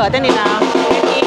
ເປີດແຕ່ນີ້ນະ ເວທີ.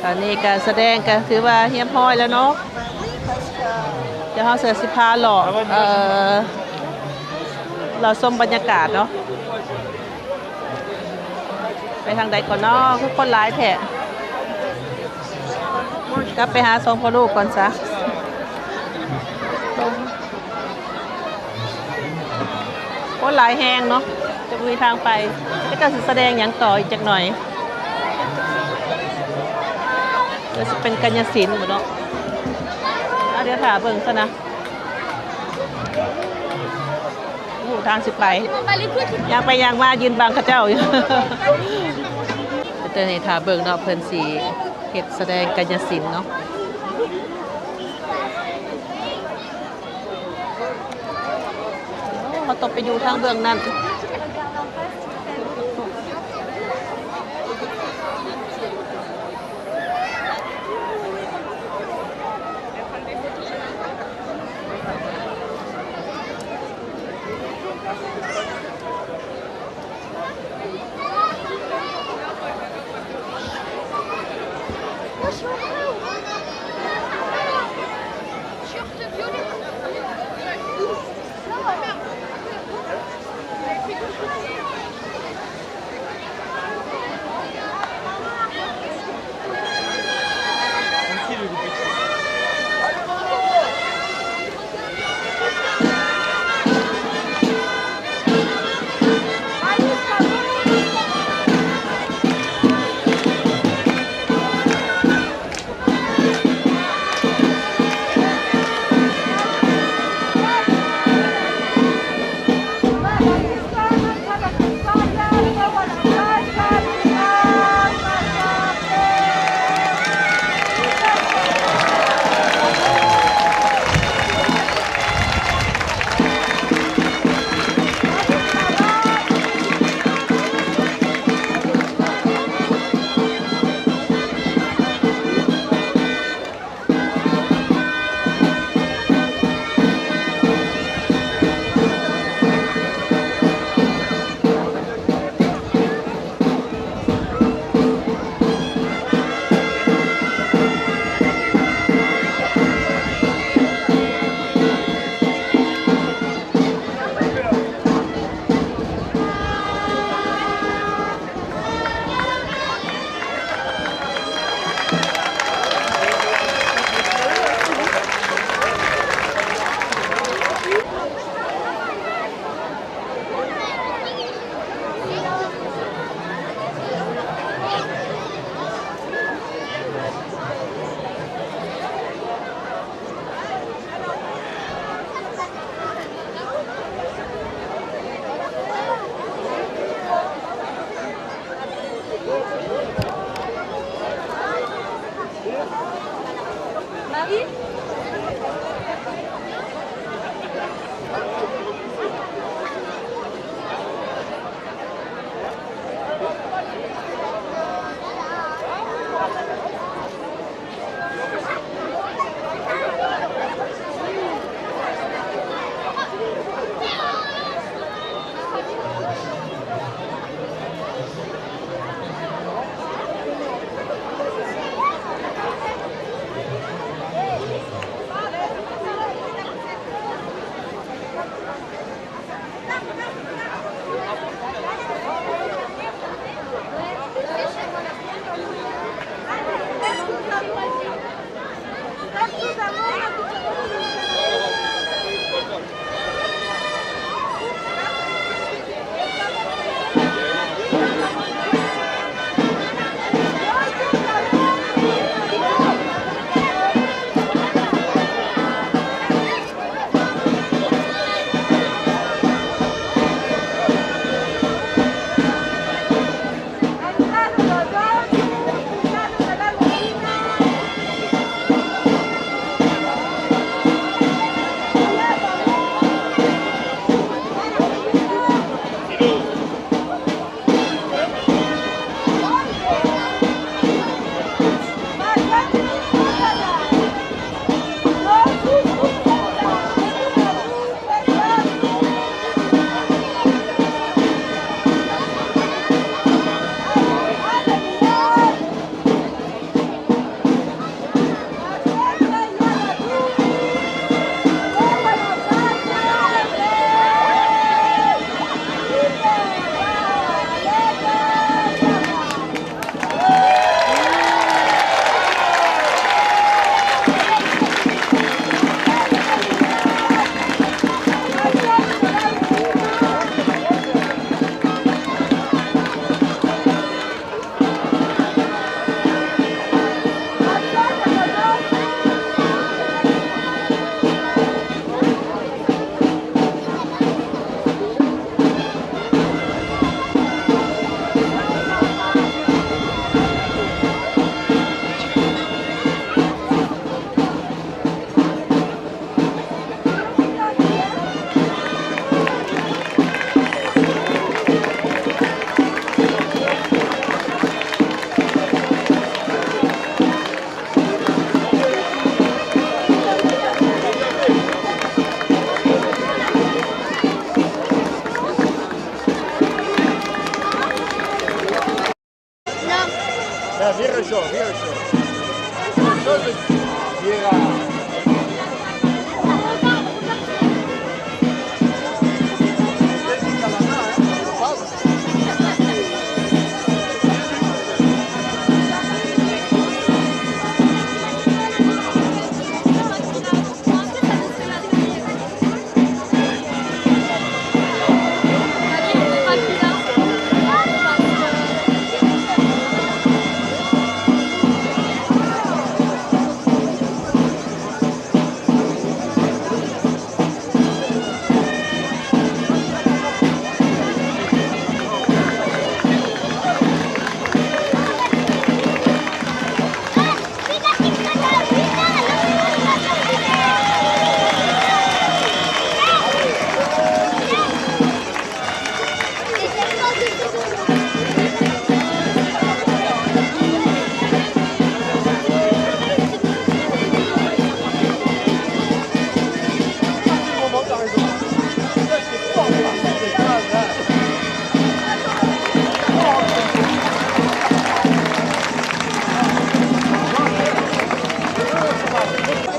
ຕອນນີ້ການສະແດງກະຖືວ່າຮຽບຮ້ອຍແລ້ວເນາະ. ດຽວເຮົາເສືອຊິພາເລາະ ເອີ ເລາະຊົມບັນຍາກາດເນາະ. ໄປທາງໃດກ່ອນເນາະ ຄືຄົນຫຼາຍແທ້. ກັບໄປຫາສອງພໍ່ລູກກ່ອນຊະ. ໂອ້ ຫຼາຍແຮງເນາະ ຈະບໍ່ມີທາງໄປ. ເຂົາເຈົ້າຊິສະແດງຫຍັງຕໍ່ອີກຈັກໜ່ອຍ. ດຽວຊິເປັນກາຍະສິນບໍ່ເນາະ. ອາ ດຽວຖ້າເບິ່ງຊະນະ. ຮູ້ທາງຊິໄປ. ຍ່າງໄປຍ່າງມາຢືນບັງເຂົາເຈົ້າຢູ່. ແຕ່ນີ້ຖ້າເບິ່ງເນາະ ເພິ່ນຊິເຮັດສະແດງກາຍະສິນເນາະ. ເຮົາຕ້ອງໄປຢູ່ທາງເບື້ອງນັ້ນ. Vira, João, vira, João. Vira.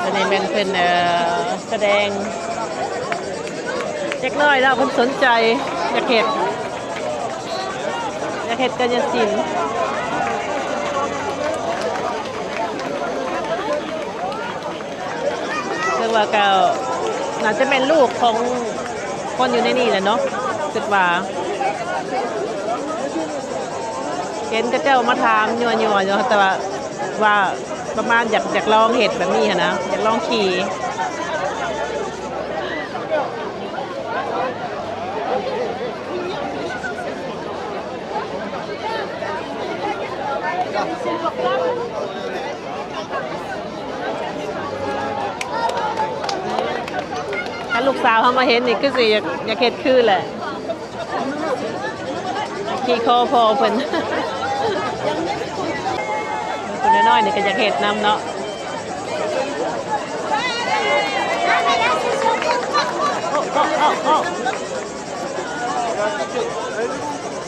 ອັນນີ້ແມ່ນເພິ່ນ ເອີ ສະແດງ ເດັກນ້ອຍເນາະ ເພິ່ນສົນໃຈ ຢາກເຮັດ ຢາກເຮັດກາຍະສິນ. ເຊິ່ງວ່າກໍໜ້າຈະແມ່ນລູກຂອງຄົນຢູ່ໃນນີ້ແຫຼະເນາະ ຄິດວ່າ ເຫັນເຂົາເຈົ້າມາຖາມຍົວໆຢູ່ ແຕ່ວ່າ ວ່າປະມານຢາກ ຢາກລອງເຮັດແບບນີ້ຫັ້ນນະ ຢາກລອງຂີ່. ຖ້າລູກສາວເຮົາມາເຫັນນີ້ ຄືຊິຢາກ ຢາກເຮັດຄືແຫຼະ. ຂີ່ຄໍພໍ່ເພິ່ນ ຜູ້ນ້ອຍໆນີ້ກໍຢາກເຮັດນຳເນາະ. ໂອ້ ໂອ້ ໂອ້ ໂອ້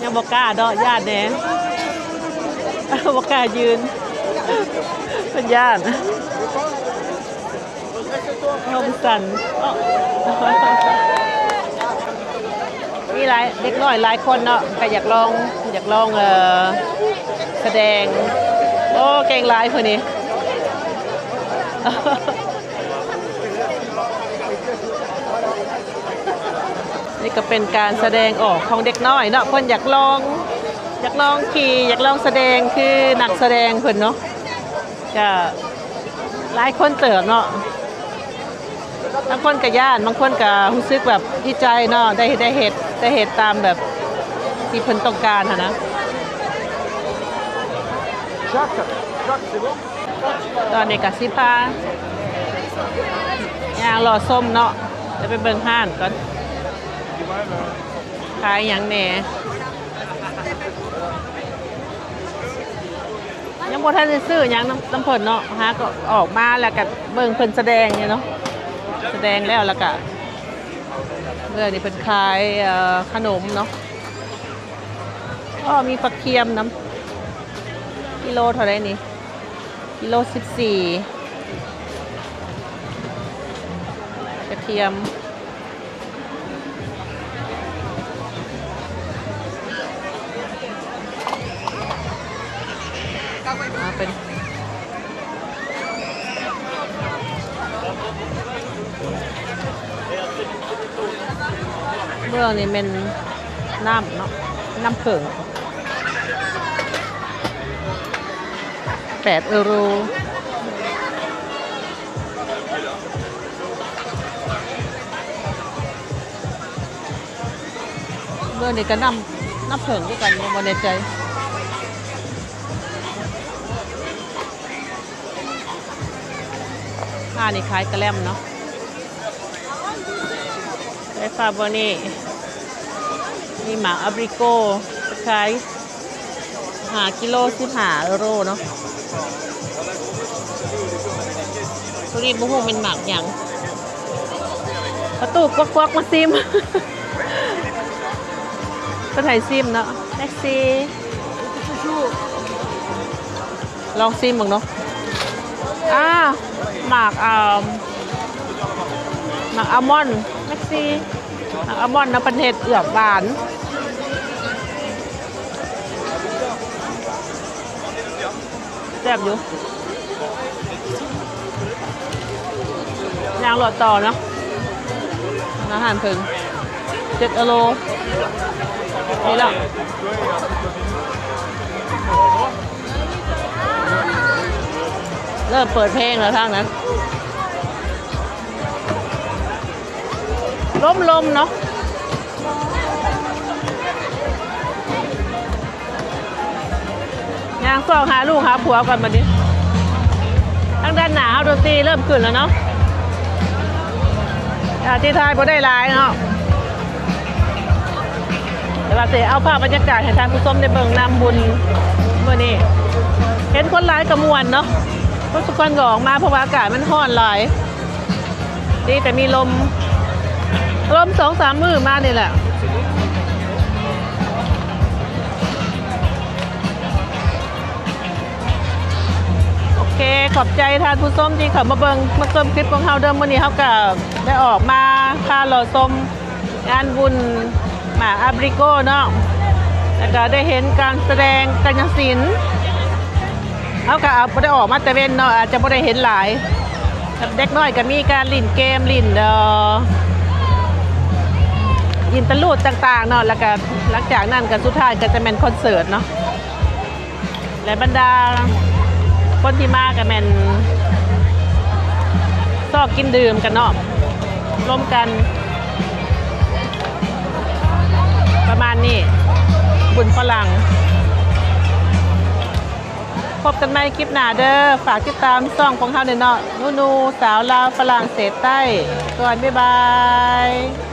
ຍັງບໍ່ກ້າເນາະ ຢ້ານແດ່ ບໍ່ກ້າຢືນ ເພິ່ນຢ້ານ. ໂຮມສັນ ມີຫຼາຍ ເດັກນ້ອຍຫຼາຍຄົນເນາະ ກໍຢາກລອງ ຢາກລອງ ເອີ ສະແດງ. ໂອ້ ເກັ່ງຫຼາຍຜູ້ນີ້. ນີ້ກໍເປັນການສະແດງອອກຂອງເດັກນ້ອຍເນາະ ເພິ່ນຢາກລອງ ຢາກລອງຂີ່ ຢາກລອງສະແດງຄືນັກສະແດງເພິ່ນເນາະ. ກະຫຼາຍຄົນເຕີບເນາະ ບາງຄົນກະຢ້ານ ບາງຄົນກະຮູ້ສຶກແບບດີໃຈເນາະ ໄດ້ ໄດ້ເຮັດ ໄດ້ເຮັດຕາມແບບທີ່ເພິ່ນຕ້ອງການຫັ້ນນະ. ຕອນນີ້ກະຊິພາຍ່າງເລາະຊົມເນາະ ແລ້ວໄປເບິ່ງຮ້ານກ່ອນ ຂາຍຫຍັງແດ່. ຍັງບໍ່ທັນໄດ້ຊື້ຫຍັງນຳ ນຳເພິ່ນເນາະ ຫາກໍອອກມາແລ້ວກໍເບິ່ງເພິ່ນສະແດງນີ້ເນາະ ສະແດງແລ້ວ ແລ້ວກໍເບື້ອງນີ້ເພິ່ນຂາຍ ເອີ ຂະໜົມເນາະ. ອໍ ມີຝັກທຽມນຳ ກິໂລເທົ່າໃດນີ້? ກິໂລສິບສີ່ ກະທຽມ. ເປັນ ເບື້ອງນີ້ແມ່ນນ້ຳເນາະ ນ້ຳເຜິ້ງ ແປດເອີໂຣ. ເບື້ອງນີ້ກໍນ້ຳ ນ້ຳເຜິ້ງຄືກັນ ບໍ່ແນ່ໃຈ. ອ່າ ນີ້ຂາຍກະແລັມເນາະ ໄຟຟ້າເບື້ອງນີ້ ມີໝາກອາບຣິໂກ ຂາຍ ຫ້າກິໂລ ສິບຫ້າເອີໂຣເນາະ. ໂຕນີ້ບໍ່ຮູ້ແມ່ນໝາກຫຍັງ. ປະຕູກວັກໆ ມາຊິມ ເພິ່ນໃຫ້ຊິມເນາະ. ແມັກຊີ. ລອງຊີມເບິ່ງເນາະ. ອາ ໝາກ ອາ ໝາກອາມອນ ແມັກຊີ ໝາກອາມອນນະ ເພິ່ນເຮັດເອືອບຫວານ ແຊບຢູ່. ຍ່າງເລາະຕໍ່ເນາະ ອາຫານເພິ່ນ ເຈັດກິໂລ ນີ້ແຫຼະ. ເລີ່ມເປີດເພງແລ້ວທາງນັ້ນ ລົມໆເນາະ. ຍ່າງຊອກຫາລູກຫາຜົວກ່ອນບັດນີ້. ທາງດ້ານໜ້າເຮົາດົນຕີເລີ່ມຂຶ້ນແລ້ວເນາະ ອາ ທີ່ຖ່າຍບໍ່ໄດ້ຫຼາຍເນາະ ແຕ່ວ່າຊິເອົາພາບບັນຍາກາດໃຫ້ທ່ານຜູ້ຊົມໄດ້ເບິ່ງນຳບຸນມື້ນີ້. ເຫັນຄົນຫຼາຍກໍມ່ວນເນາະ ຄົນສຸກຄົນກໍອອກມາ ເພາະວ່າອາກາດມັນຮ້ອນຫຼາຍ. ດີແຕ່ມີລົມ ລົມສອງສາມມື້ມານີ້ແຫຼະ. ໂອເຄ ຂອບໃຈທ່ານຜູ້ຊົມທີ່ເຂົ້າມາເບິ່ງມາຊົມຄລິບຂອງເຮົາເດີ. ມື້ນີ້ເຮົາກໍໄດ້ອອກມາພາເລາະຊົມ ງານບຸນໝາກອາບຣິໂກເນາະ ແລ້ວກໍໄດ້ເຫັນການສະແດງກາຍະສິນ. ເຮົາກໍເອົາ ບໍ່ໄດ້ອອກມາແຕ່ເວັນເນາະ ອາດຈະບໍ່ໄດ້ເຫັນຫຼາຍ. ເດັກນ້ອຍກໍມີການຫຼິ້ນເກມ ຫຼິ້ນ ເອີ ຫຼິ້ນຕະລູດຕ່າງໆເນາະ ແລ້ວກໍຫຼັງຈາກນັ້ນກໍສຸດທ້າຍກໍຈະແມ່ນຄອນເສີດເນາະ. ແລະ ບັນດາຄົນທີ່ມາກໍແມ່ນຊອກກິນດື່ມກັນເນາະ ລົມກັນ ປະມານນີ້ ບຸນຝຣັ່ງ. ພົບກັນໃໝ່ຄລິບໜ້າເດີ. ຝາກຕິດຕາມຊ່ອງຂອງເຮົາແດ່ເນາະ ນູນູ ສາວລາວຝຣັ່ງເສດໃຕ້. ກ່ອນ ບາຍບາຍ.